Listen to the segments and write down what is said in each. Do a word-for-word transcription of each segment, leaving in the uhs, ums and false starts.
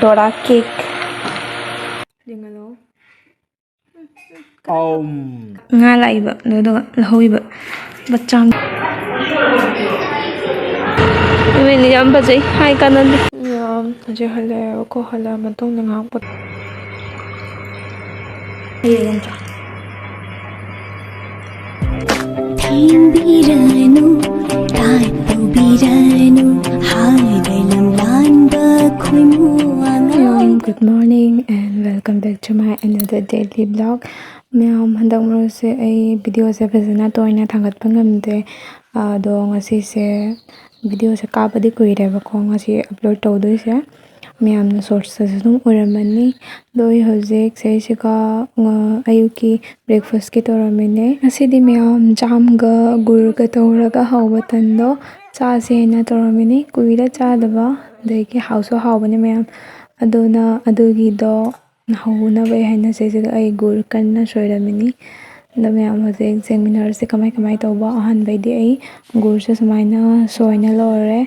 ꯗꯣꯔꯥ cake. ꯌꯦꯡꯍꯜꯂꯣ꯫ ꯑꯝ꯫ ꯉꯥ ꯂꯥꯛꯏꯕ, ꯑꯗꯨꯒ ꯂꯧꯍꯧꯔꯤꯕ ꯂꯨꯄꯥ ꯆꯥꯝ꯫ ꯏꯕꯦꯟꯅꯤ ꯌꯥꯝ ꯐꯖꯩ, ꯍꯥꯏ ꯀꯥꯟꯅꯗꯦ꯫ ꯌꯥꯝ ꯍꯧꯖꯤꯛ ꯍꯜꯂꯛꯑꯦꯕꯀꯣ, ꯍꯜꯂꯛꯑ ꯃꯇꯨꯡꯗ ꯉꯥꯏꯍꯥꯛ ꯄꯣꯠ-, ꯍꯌꯦꯡ ꯅꯠꯇ꯭ꯔꯥ? ꯊꯦꯝꯕꯤꯔꯅꯨ, ꯇꯥꯛꯄꯤꯔꯅꯨ, ꯍꯥꯏꯔꯦ ꯂꯝꯂꯥꯟꯕ ꯈꯣꯏꯃꯨ ꯑꯉꯥꯡ꯫ Good morning and welcome back to my another daily vlog. ꯃꯌꯥꯝ, ꯍꯟꯗꯛ ꯃꯔꯛꯁꯦ ꯑꯩ ꯚꯤꯗꯤꯑꯣꯁꯦ ꯐꯖꯅ ꯇꯣꯏꯅ ꯊꯥꯒꯠꯄ ꯉꯝꯗꯦ꯫ ꯑꯗꯣ ꯉꯁꯤꯁꯦ ꯚꯤꯗꯤꯑꯣꯁꯦ ꯀꯥꯞꯄꯗꯤ ꯀꯨꯏꯔꯦꯕꯀꯣ, ꯉꯁꯤ ꯑꯞꯂꯣꯗ ꯇꯧꯗꯣꯏꯁꯦ꯫ ꯃꯌꯥꯝꯅ ꯁꯣꯔꯠꯁꯇꯁꯨ ꯑꯗꯨꯝ ꯎꯔꯝꯃꯅꯤ꯫ ꯑꯗꯣ ꯑꯩ ꯍꯧꯖꯤꯛ ꯁꯤꯁꯤꯒ, ꯑ, ꯑꯌꯨꯛꯀꯤ ꯕ꯭ꯔꯦꯛꯐꯥꯁꯀꯤ ꯇꯧꯔꯝꯃꯤꯅꯦ꯫ ꯉꯁꯤꯗꯤ ꯃꯌꯥꯝ ꯖꯥꯝꯒ ꯒꯨꯔꯒ ꯇꯧꯔꯒ ꯍꯧꯕ ꯇꯟꯗꯣ ꯆꯥꯁꯦꯅ ꯇꯧꯔꯝꯃꯤꯅꯤ꯫ ꯀꯨꯏꯔꯦ ꯆꯥꯗꯕ, ꯑꯗꯒꯤ ꯍꯥꯎꯁꯨ ꯍꯥꯎꯕꯅꯦ ꯃꯌꯥꯝ꯫ ꯑꯗꯨꯅ ꯑꯗꯨꯒꯤꯗꯣ ꯍꯧꯅꯕ ꯍꯥꯏꯅ ꯁꯤꯁꯤꯒ ꯑꯩ ꯒꯨꯔ ꯀꯟꯅ ꯁꯣꯏꯔꯝꯃꯤꯅꯤ꯫ ꯑꯗꯣ ꯃꯌꯥꯝ ꯍꯧꯖꯤꯛ ꯌꯦꯡꯃꯤꯟꯅꯔꯁꯦ ꯀꯃꯥꯏ ꯀꯃꯥꯏ ꯇꯧꯕ꯫ ꯑꯍꯥꯟꯕꯩꯗꯤ ꯑꯩ ꯒꯨꯔꯁꯦ ꯁꯨꯃꯥꯏꯅ ꯁꯣꯏꯅ ꯂꯧꯔꯦ꯫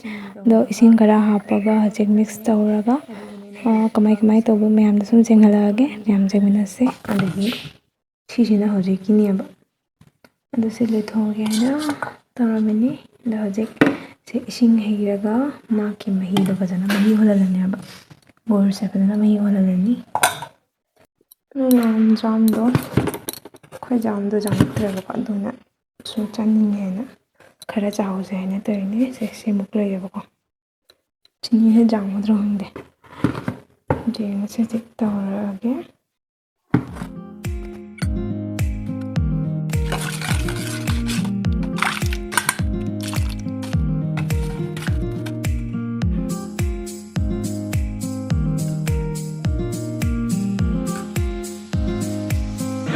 ꯑꯗꯣ ꯏꯁꯤꯡ ꯈꯔ ꯍꯥꯞꯄꯒ ꯍꯧꯖꯤꯛ ꯃꯤꯛꯁ ꯇꯧꯔꯒ, ꯑ, ꯀꯃꯥꯏ ꯀꯃꯥꯏ ꯇꯧꯕ ꯃꯌꯥꯝꯗꯣ ꯁꯨꯝ ꯌꯦꯡꯍꯜꯂꯛꯑꯒꯦ꯫ ꯃꯌꯥꯝ ꯌꯦꯡꯃꯤꯟꯅꯁꯦ꯫ ꯑꯗꯒꯤ ꯁꯤꯁꯤꯅ ꯍꯧꯖꯤꯛꯀꯤꯅꯦꯕ꯫ ꯑꯗꯨ ꯁꯤ ꯂꯣꯏꯊꯣꯛꯑꯒꯦ ꯍꯥꯏꯅ ꯇꯧꯔꯝꯃꯤꯅꯤ꯫ ꯑꯗꯣ ꯍꯧꯖꯤꯛ ꯁꯤ ꯏꯁꯤꯡ ꯍꯩꯔꯒ ꯃꯥꯒꯤ ꯃꯍꯤꯗꯣ ꯐꯖꯅ ꯃꯍꯤ ꯍꯣꯜꯍꯜꯂꯅꯦꯕ꯫ ꯒꯨꯔꯁꯦ ꯐꯖꯅ ꯃꯍꯤ ꯍꯣꯜꯍꯜꯂꯅꯤ꯫ ꯅꯣꯏ ꯅꯍꯥꯟ ꯖꯥꯝꯗꯣ, ꯑꯩꯈꯣꯏ ꯖꯥꯝꯗꯣ ꯌꯥꯝꯃꯛꯇ꯭ꯔꯦꯕꯀꯣ, ꯑꯗꯨꯅ ꯁꯨꯝ ꯆꯥꯅꯤꯡꯉꯦ ꯍꯥꯏꯅ ꯈꯔ ꯆꯥꯍꯧꯁꯦ ꯍꯥꯏꯅ ꯇꯧꯔꯤꯅꯦ꯫ ꯁꯦ, ꯁꯤꯃꯨꯛ ꯂꯩꯌꯦꯕꯀꯣ꯫ ꯆꯤꯅꯤꯁꯦ ꯌꯥꯝꯒꯗ꯭ꯔꯥ ꯈꯪꯗꯦ꯫ ꯌꯦꯡꯉꯁꯦ, ꯆꯦꯛ ꯇꯧꯔꯒꯦ꯫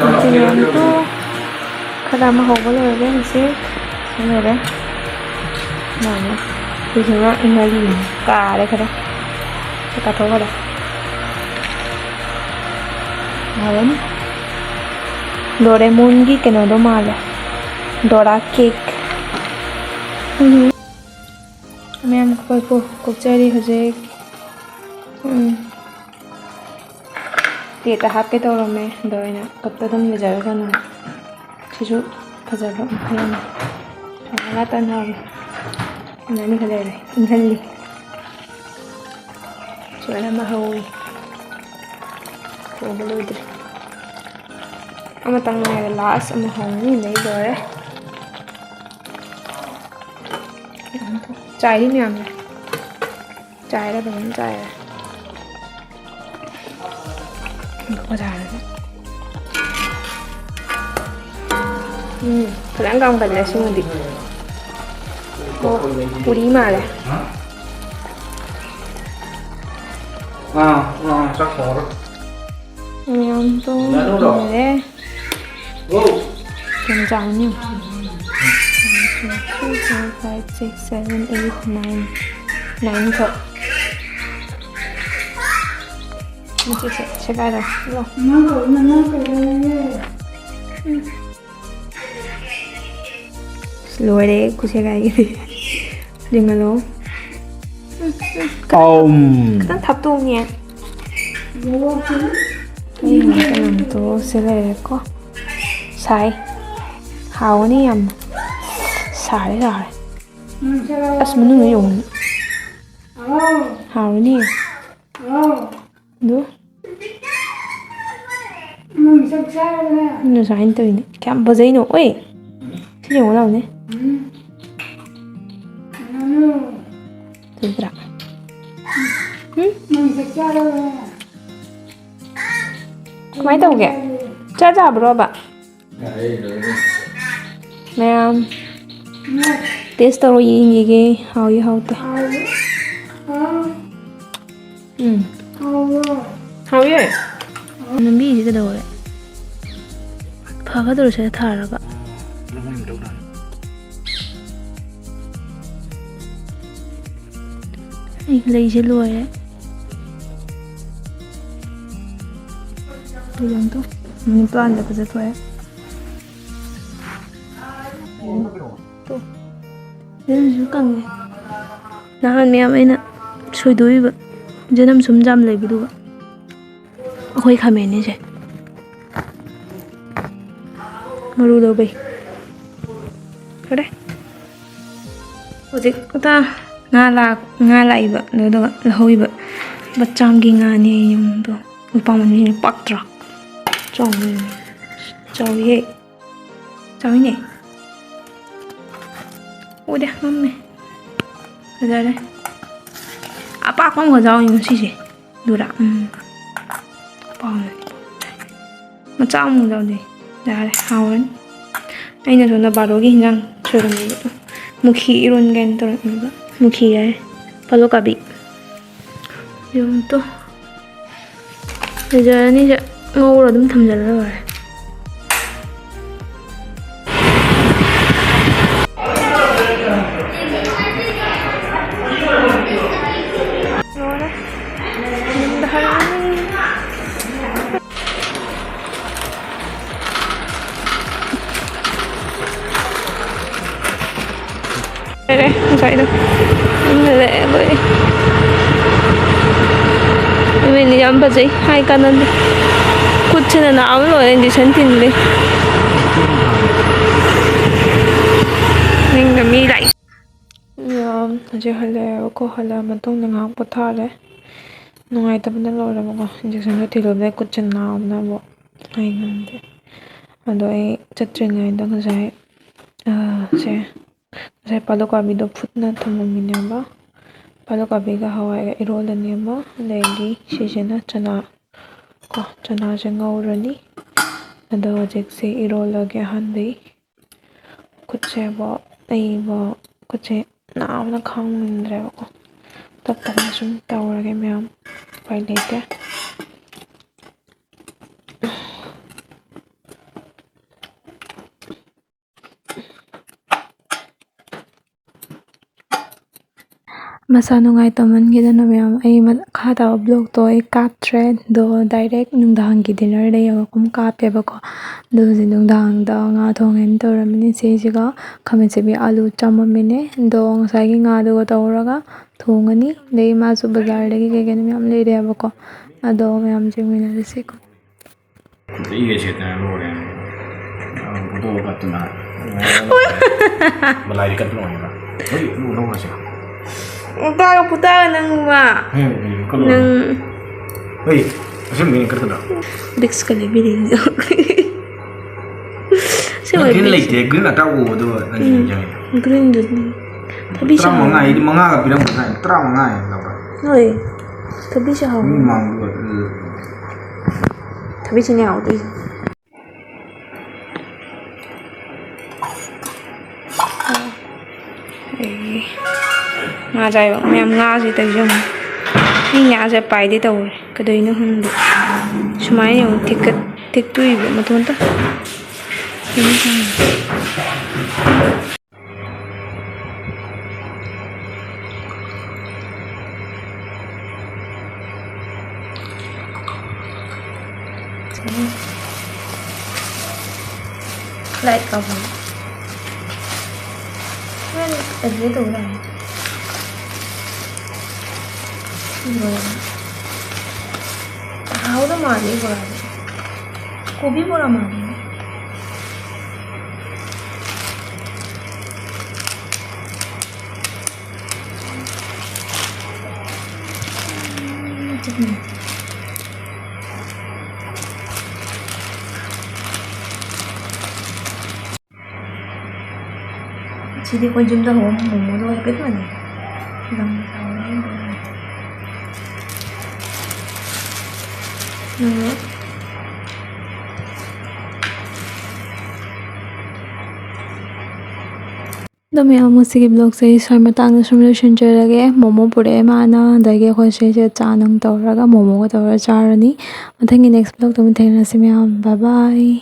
ꯑꯗꯨ ꯃꯌꯥꯝꯗꯣ ꯈꯔ ꯑꯃ ꯍꯧꯕ ꯂꯣꯏꯔꯦ ꯍꯧꯖꯤꯛ꯫ ꯁꯤ ꯂꯣꯏꯔꯦ꯫ ꯃꯥꯅꯦ꯫ ꯁꯤꯁꯤꯅ ꯏꯪꯍꯜꯂꯤꯅꯦ꯫ ꯀꯥꯔꯦ ꯈꯔ꯫ ꯁꯤ ꯀꯥꯊꯣꯛꯈꯔꯦ꯫ ꯍꯥꯎꯔꯅꯤ꯫ ꯗꯣꯔꯦꯃꯣꯟꯒꯤ ꯀꯩꯅꯣꯗꯣ ꯃꯥꯜꯂꯦ꯫ ꯗꯣꯔꯥ ꯀꯦꯛ꯫ ꯎꯝ꯫ ꯃꯌꯥꯝ ꯀꯣꯏ-, ꯀꯣ-, ꯀꯣꯛꯆꯔꯤ ꯍꯧꯖꯤꯛ꯫ ꯎꯝ꯫ ꯄ꯭ꯂꯦꯠꯇ ꯍꯥꯞꯀꯦ ꯇꯧꯔꯝꯃꯦ, ꯑꯗꯣ ꯑꯩꯅ ꯀꯞꯇ ꯑꯗꯨꯝ ꯂꯩꯖꯔꯁꯅꯨ꯫ ꯁꯤꯁꯨ ꯐꯖꯕ ꯃꯈꯜ ꯑꯃ꯫ ꯉꯥ ꯇꯟ ꯍꯥꯎꯔꯤ꯫ ꯑꯅꯤ ꯈꯛ ꯂꯩꯔꯦ꯫ ꯏꯪꯍꯜꯂꯤ꯫ ꯁꯨꯃꯥꯏꯅ ꯑꯃ ꯍꯧꯔꯤ꯫ ꯍꯧꯕ ꯂꯣꯏꯗ꯭ꯔꯤ꯫ ꯑꯃꯇꯪ ꯉꯥꯏꯔꯦ, ꯂꯥꯁ ꯑꯃ ꯍꯧꯅꯤ, ꯑꯗꯩ ꯂꯣꯏꯔꯦ꯫ ꯆꯥꯏꯔꯤ ꯃꯌꯥꯝꯁꯦ꯫ ꯆꯥꯏꯔꯦ, ꯐꯖꯅ ꯆꯥꯏꯔꯦ꯫ ꯎꯝ, ꯐꯖꯅ ꯀꯥꯝꯒꯜꯂꯦ ꯁꯤꯃꯗꯤ꯫ ꯑꯣ, ꯄꯨꯔꯤ ꯃꯥꯜꯂꯦ꯫ ꯑꯥ, ꯑꯥ, ꯆꯥꯛ ꯊꯣꯡꯉꯔꯣꯏ꯫ ꯃꯌꯥꯝꯗꯣ ꯉꯥꯅꯨꯔꯣ? ꯂꯣꯏꯔꯦ꯫ ꯀꯌꯥꯝ ꯆꯥꯎꯅꯤ? One, two, three, four, five, six, seven, eight, nine. Nine ꯈꯛ꯫ ꯃꯆꯦꯠꯁꯦ ꯁꯦꯒꯥꯏꯔꯣ꯫ ꯂꯥꯎ꯫ ꯎꯝ꯫ ꯂꯣꯏꯔꯦ ꯈꯨꯠꯁꯦꯒꯥꯏꯒꯤꯗꯤ꯫ ꯂꯤꯡꯍꯜꯂꯣ꯫ ꯎꯝ, ꯎꯝ꯫ ꯈꯤꯇꯪ, ꯑꯝ꯫ ꯈꯤꯇꯪ ꯊꯥꯞꯇꯣꯛꯅꯦ꯫ ꯑꯩ ꯉꯥꯛꯇ ꯉꯥꯝꯇꯣꯛꯑꯁꯦ ꯂꯩꯔꯦꯀꯣ꯫ ꯁꯥꯏ꯫ ꯍꯥꯎꯅꯤ ꯌꯥꯝꯅ꯫ ꯁꯥꯔꯦ, ꯁꯥꯔꯦ꯫ ꯑꯁ, ꯃꯅꯨꯡꯗ ꯌꯦꯡꯉꯨ꯫ ꯍꯥꯎꯅꯤ꯫ ꯑꯗꯨ? ꯅꯪ ꯆꯥꯛ ꯆꯥꯔꯕꯅꯦ? ꯅꯪꯅ ꯁꯨꯃꯥꯏꯅ ꯇꯧꯔꯤꯅꯦ꯫ ꯀꯌꯥꯝ ꯐꯖꯩꯅꯣ? ꯑꯣꯏ! ꯁꯤ ꯌꯦꯡꯉꯨ ꯂꯥꯎꯅꯦ꯫ ꯎꯝ꯫ ꯉꯥꯅꯨ꯫ ꯐꯖꯗ꯭ꯔꯥ? ꯎꯝ? ꯅꯪ ꯆꯥꯛ ꯆꯥꯔꯕꯅꯦ? ꯀꯃꯥꯏꯅ ꯇꯧꯒꯦ? ꯆꯥ ꯆꯥꯕ꯭ꯔꯣꯕ? ꯃꯌꯥꯝ ꯇꯦꯁ ꯇꯧꯔ ꯌꯦꯡꯈꯤꯒꯦ, ꯍꯥꯎꯏ ꯍꯥꯎꯇꯦ꯫ ꯎꯝ꯫ ꯍꯥꯎꯏ꯫ ꯂꯝꯕꯤꯁꯤ ꯀꯩꯗꯧꯔꯦ? ꯐꯒꯗꯧꯔꯦ ꯁꯤꯗ ꯊꯥꯔꯒ꯫ ꯑꯩ ꯂꯩꯁꯦ ꯂꯣꯏꯔꯦ꯫ ꯌꯦꯡꯉꯨ ꯇꯨ, ꯃꯤꯅꯤꯠ ꯇꯔꯥꯗ ꯐꯖ ꯊꯣꯛꯑꯦ꯫ ꯇꯨ, ꯐꯖꯅꯁꯨ ꯀꯪꯉꯦ꯫ ꯅꯍꯥꯟ ꯃꯌꯥꯝ ꯑꯩꯅ ꯁꯣꯏꯗꯣꯛꯏꯕ ꯖꯅꯝ ꯁꯨꯝ ꯖꯥꯝ ꯂꯩꯕꯗꯨꯒ꯫ ꯑꯩꯈꯣꯏ ꯈꯥꯃꯦꯟꯅꯤꯁꯦ꯫ ꯃꯔꯨ ꯂꯧꯕꯩ꯫ ꯐꯔꯦ꯫ ꯍꯧꯖꯤꯛꯇ ꯉꯥ ꯂꯥꯛ-, ꯉꯥ ꯂꯥꯛꯏꯕ, ꯑꯗꯨꯗꯨꯒ ꯂꯧꯍꯧꯔꯤꯕ ꯂꯨꯄꯥ ꯆꯥꯝꯒꯤ ꯉꯥꯅꯦ ꯌꯦꯡꯉꯨꯗꯣ꯫ ꯂꯨꯄꯥ ꯃꯔꯤꯅ ꯄꯥꯛꯇ꯭ꯔꯣ? ꯆꯥꯎꯕꯅꯦ꯫ ꯆꯥꯎꯏꯍꯦ꯫ ꯆꯥꯎꯏꯅꯦ꯫ ꯎꯗꯦ, ꯃꯝꯃꯦ꯫ ꯐꯖꯔꯦ꯫ ꯑꯄꯥꯛꯄ ꯑꯃꯒ ꯌꯥꯎꯏ ꯉꯁꯤꯁꯦ꯫ ꯑꯗꯨꯔꯥ? ꯎꯝ꯫ ꯑꯄꯥꯛꯄꯅꯦ꯫ ꯃꯆꯥ ꯑꯃꯨꯛ ꯌꯥꯎꯗꯦ꯫ ꯌꯥꯔꯦ, ꯍꯥꯎꯔꯅꯤ꯫ ꯑꯩꯅ ꯁꯣꯝꯗ ꯕꯥꯔꯣꯒꯤ ꯍꯤꯟꯖꯥꯡ ꯁꯣꯏꯔꯝꯃꯦꯕ꯫ ꯃꯨꯈꯤ ꯏꯔꯣꯟꯒꯦꯅ ꯇꯧꯔꯝꯃꯦꯕ꯫ ꯃꯨꯈꯤ ꯍꯥꯏ꯫ ꯄꯥꯂꯣ ꯀꯥꯕꯤ꯫ ꯌꯦꯡꯉꯨ ꯇꯨ꯫ ꯂꯩꯖꯔꯅꯤꯁꯦ ꯉꯧꯔ ꯑꯗꯨꯝ ꯊꯝꯖꯜꯂ ꯂꯣꯏꯔꯦ꯫ ꯂꯣꯏꯔꯦ꯫ ꯌꯨꯝꯗ ꯍꯜꯂꯅꯤ꯫ ꯂꯩꯔꯦ ꯉꯁꯥꯏꯗꯣ꯫ ꯌꯨꯝꯗ ꯂꯩꯔꯦ ꯑꯩꯈꯣꯏ꯫ ꯏꯃꯦꯟꯗꯤ ꯌꯥꯝ ꯐꯖꯩ ꯍꯥꯏ ꯀꯥꯟꯅꯗꯦ꯫ ꯈꯨꯠꯁꯤꯅ ꯅꯥꯕ ꯂꯣꯏꯔꯦ injection ꯊꯤꯟꯕꯩ꯫ ꯅꯤꯡꯅ ꯃꯤ ꯂꯥꯛꯏ꯫ ꯌꯥꯝ ꯍꯧꯖꯤꯛ ꯍꯜꯂꯛꯑꯦꯕꯀꯣ꯫ ꯍꯜꯂꯛꯑ ꯃꯇꯨꯡꯗ ꯉꯥꯏꯍꯥꯛ ꯄꯣꯊꯥꯔꯦ꯫ ꯅꯨꯡꯉꯥꯏꯇꯕꯅ ꯂꯣꯏꯔꯦꯕꯀꯣ꯫ Injectionꯗꯣ ꯊꯤꯜꯂꯨꯕꯗꯩ ꯈꯨꯠꯁꯦ ꯅꯥꯕꯅ ꯑꯃꯨꯛ ꯍꯥꯏ ꯉꯝꯗꯦ꯫ ꯑꯗꯣ ꯑꯩ ꯆꯠꯇ꯭ꯔꯤꯉꯩꯗ ꯉꯁꯥꯏ, ꯑ, ꯁꯦ, ꯉꯁꯥꯏ ꯄꯥꯂꯣ ꯀꯥꯕꯤꯗꯣ ꯐꯨꯠꯅ ꯊꯝꯃꯝꯃꯤꯅꯦꯕ꯫ ꯄꯥꯂꯣ ꯀꯥꯕꯤꯒ ꯍꯋꯥꯏꯒ ꯏꯔꯣꯜꯂꯅꯦꯕ꯫ ꯑꯗꯒꯤ ꯁꯤꯁꯤꯅ ꯆꯅꯥ ꯀꯣ, ꯆꯅꯥꯁꯦ ꯉꯧꯔꯅꯤ꯫ ꯑꯗꯣ ꯍꯧꯖꯤꯛꯁꯦ ꯏꯔꯣꯜꯂꯒꯦ ꯑꯍꯥꯟꯕꯩ꯫ ꯈꯨꯠꯁꯦꯕꯣ, ꯑꯩꯕꯣ, ꯈꯨꯠꯁꯦ ꯅꯥꯕꯅ ꯈꯥꯡꯕ ꯉꯝꯗ꯭ꯔꯦꯕꯀꯣ꯫ ꯇꯞ ꯇꯞꯅ ꯁꯨꯝ ꯇꯧꯔꯒꯦ ꯃꯌꯥꯝ, ꯎꯄꯥꯏ ꯂꯩꯇꯦ꯫ ꯃꯁꯥ ꯅꯨꯡꯉꯥꯏꯇꯃꯟꯈꯤꯗꯅ ꯃꯌꯥꯝ, ꯑꯩ ꯃꯈꯥ ꯇꯥꯕ vlogꯇꯣ ꯑꯩ ꯀꯥꯞꯇ꯭ꯔꯦ꯫ ꯑꯗꯣ direct ꯅꯨꯡꯗꯥꯡꯒꯤ dinnerꯗ ꯌꯧꯔꯛꯄ ꯑꯃ ꯀꯥꯞꯄꯦꯕꯀꯣ꯫ ꯑꯗꯣ ꯍꯧꯖꯤꯛ ꯅꯨꯡꯗꯥꯡꯗ ꯉꯥ ꯊꯣꯡꯒꯦꯅ ꯇꯧꯔꯝꯃꯤꯅꯦ꯫ ꯁꯤꯁꯤꯒ ꯈꯥꯃꯦꯟ ꯑꯁꯤꯟꯕꯤ ꯑꯂꯨ ꯆꯥꯃꯝꯃꯤꯅꯦ꯫ ꯑꯗꯣ ꯉꯁꯥꯏꯒꯤ ꯉꯥꯗꯨꯒ ꯇꯧꯔꯒ ꯊꯣꯡꯉꯅꯤ꯫ ꯑꯗꯩ ꯃꯥꯁꯨ ꯕꯖꯥꯔꯗꯒꯤ ꯀꯩ ꯀꯩꯅꯣ ꯃꯌꯥꯝ ꯂꯩꯔꯛꯑꯦꯕꯀꯣ꯫ ꯑꯗꯣ ꯃꯌꯥꯝ ꯌꯦꯡꯃꯤꯟꯅꯔꯁꯤꯀꯣ꯫ ꯈꯨꯠꯇ ꯏꯒ ꯁꯦꯠꯇꯅ ꯂꯣꯏꯔꯦ꯫ ꯐꯣꯇꯣꯒ ꯀꯠꯇꯅ꯫ ꯕꯂꯥꯏꯗꯤ ꯀꯠꯄ ꯅꯨꯡꯉꯥꯏꯕ꯭ꯔꯥ? ꯍꯧꯖꯤꯛ ꯂꯨ ꯂꯧꯔꯁꯦ꯫ ꯎꯇꯥꯒ ꯄꯨꯇꯥꯒ ꯅꯪ ꯃꯥ꯫ ꯍꯦ, ꯀꯠꯂꯣ꯫ ꯅꯪ꯫ ꯍꯣꯏ, ꯑꯁꯦꯡꯕꯩꯅꯦ ꯀꯠꯇꯅ꯫ ꯕꯤꯛꯁꯀ ꯂꯩꯕꯤꯔꯤꯅꯤ꯫ ꯁꯤ ꯑꯣꯏ green ꯕꯤꯛꯁ꯫ ꯂꯩꯇꯦ, green ꯑꯇꯥꯎꯕꯗꯣ ꯅꯪ ꯎꯝ꯫ ꯌꯦꯡꯖꯒꯦ꯫ Greenꯗꯨꯅꯤ꯫ ꯊꯕꯤ ꯇꯔꯥꯃꯉꯥ, ꯆꯥꯎ꯫ ꯑꯩꯗꯤ ꯃꯉꯥꯒ ꯄꯤꯔꯝꯕ ꯇꯥꯏ, ꯇꯔꯥꯃꯉꯥ ꯍꯥꯏꯅ ꯂꯧꯕ꯭ꯔꯥ? ꯍꯣꯏ꯫ ꯊꯕꯤꯁꯨ ꯍꯥꯎꯕꯅꯤ꯫ ꯃꯤ ꯃꯥꯡꯗ ꯊꯕꯤꯁꯤꯅꯦ ꯍꯥꯎꯗꯣꯏꯁꯦ꯫ ꯑꯩ ꯉꯥ ꯆꯥꯏꯕ ꯃꯌꯥꯝ ꯉꯥꯁꯦ ꯇꯧꯔꯤꯁꯦ ꯌꯦꯡꯉꯨ꯫ ꯑꯩ ꯉꯥꯁꯦ ꯄꯥꯏꯗꯦ ꯇꯧꯔꯦ꯫ ꯀꯩꯗꯧꯔꯤꯅꯣ ꯈꯪꯗꯦ꯫ ꯁꯨꯃꯥꯏꯅ ꯌꯦꯡꯉꯨ ꯊꯤꯛꯀꯠ-, ꯊꯤꯛꯇꯣꯛꯏꯕ ꯃꯇꯣꯟꯗ꯫ ꯀꯩꯅꯣ ꯈꯪꯗꯦ꯫ Light ꯀꯥꯞꯄꯣ꯫ ꯍꯣꯔꯦꯟ ꯑꯗꯨꯗ ꯇꯧ ꯌꯥꯅꯤ꯫ ꯁꯤ ꯂꯣꯏꯔꯒ꯫ ꯍꯥꯎꯗꯧ ꯃꯥꯜꯂꯤ ꯕꯣꯔꯥꯁꯦ꯫ ꯀꯣꯕꯤ ꯕꯣꯔꯥ ꯃꯥꯜꯂꯤ꯫ ꯁꯤꯗꯤ ꯑꯩꯈꯣꯏ ꯌꯨꯝꯗ ꯍꯧꯕ ꯃꯣꯃꯣꯗꯣ ꯍꯥꯏꯐꯦꯠ ꯃꯥꯟꯅꯩ꯫ ꯂꯪ ꯁꯥꯕ ꯍꯥꯏꯕ꯭ꯔꯥ? ꯎꯝ꯫ ꯑꯗꯣ ꯃꯌꯥꯝ, ꯉꯁꯤꯒꯤ vlogꯁꯦ ꯑꯩ ꯁ꯭ꯋꯥꯏ ꯃꯇꯥꯡꯗ ꯁꯨꯝ ꯂꯣꯏꯁꯤꯟꯖꯔꯒꯦ꯫ ꯃꯣꯃꯣ ꯄꯨꯔꯛꯑꯦ ꯃꯥꯅ, ꯑꯗꯒꯤ ꯑꯩꯈꯣꯏ ꯁꯤꯁꯦ ꯆꯥ ꯅꯨꯡ ꯇꯧꯔꯒ ꯃꯣꯃꯣꯒ ꯇꯧꯔꯒ ꯆꯥꯔꯅꯤ꯫ ꯃꯊꯪꯒꯤ next vlogꯇ ꯑꯃꯨꯛ ꯊꯦꯡꯅꯔꯁꯤ ꯃꯌꯥꯝ꯫ Bye bye꯫